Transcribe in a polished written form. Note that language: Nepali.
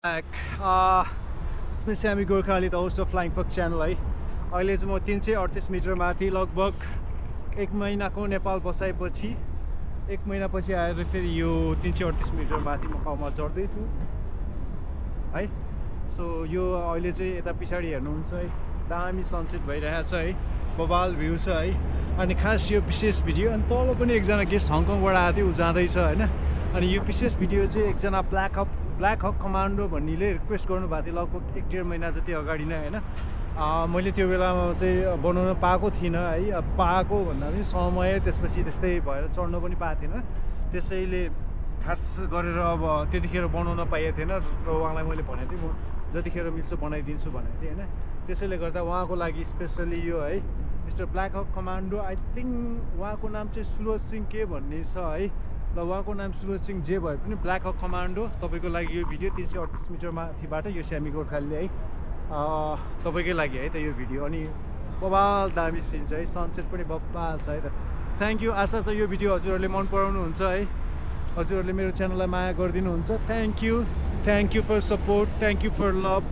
इसमें Syami Gorkhali the host of flying fuck channel है। अहिले चाहिँ म 338 मिटर माथि लगभग 1 महिनाको नेपाल बसाएपछि 1 महिनापछि आएर फेरि यो 338 मिटर माथि मकाउमा चढ्दैछु है। सो यो अहिले चाहिँ यता पछाडि हेर्नुहुन्छ है, दामी सनसेट भइरहेछ है, बबाल भ्यू छ है। अनि खास यो विशेष भिडियो, अनि तल पनि एकजना गेस्ट हङकङबाट आएको थियो, ऊ जाँदैछ होइन। अनि यो विशेष भिडियो चाहिँ एकजना ब्ल्याक हक कमान्डो भन्नेले रिक्वेस्ट गर्नुभएको थियो लगभग 1-1.5 महिना जति अगाडि नै होइन। मैले त्यो बेलामा चाहिँ बनाउन पाएको थिइनँ है। पाएको भन्दा पनि समय त्यसपछि त्यस्तै भएर चढ्न पनि पाएको थिएन, त्यसैले खास गरेर अब त्यतिखेर बनाउन पाइएको थिएन र उहाँलाई मैले भनेको थिएँ म जतिखेर मिल्छ बनाइदिन्छु भनेको थिएँ होइन। त्यसैले गर्दा उहाँको लागि स्पेसली यो है, मिस्टर ब्ल्याक हक कमान्डो, आई थिङ्क उहाँको नाम चाहिँ सुरज सिंह के भन्ने छ है। ल उहाँको नाम सुरज सिंह जे भए पनि ब्ल्याक हक कमान्डो तपाईँको लागि यो भिडियो 338 मिटर माथिबाट यो स्यामी गोर्खालीले है, तपाईँकै लागि है त यो भिडियो। अनि बबाल दामी सिन छ है, सनसेट पनि बबाल छ है त। Thank you. आशा छ यो भिडियो हजुरहरूले मन पराउनुहुन्छ है, हजुरहरूले मेरो च्यानललाई माया गरिदिनुहुन्छ। Thank you for support, thank you for love.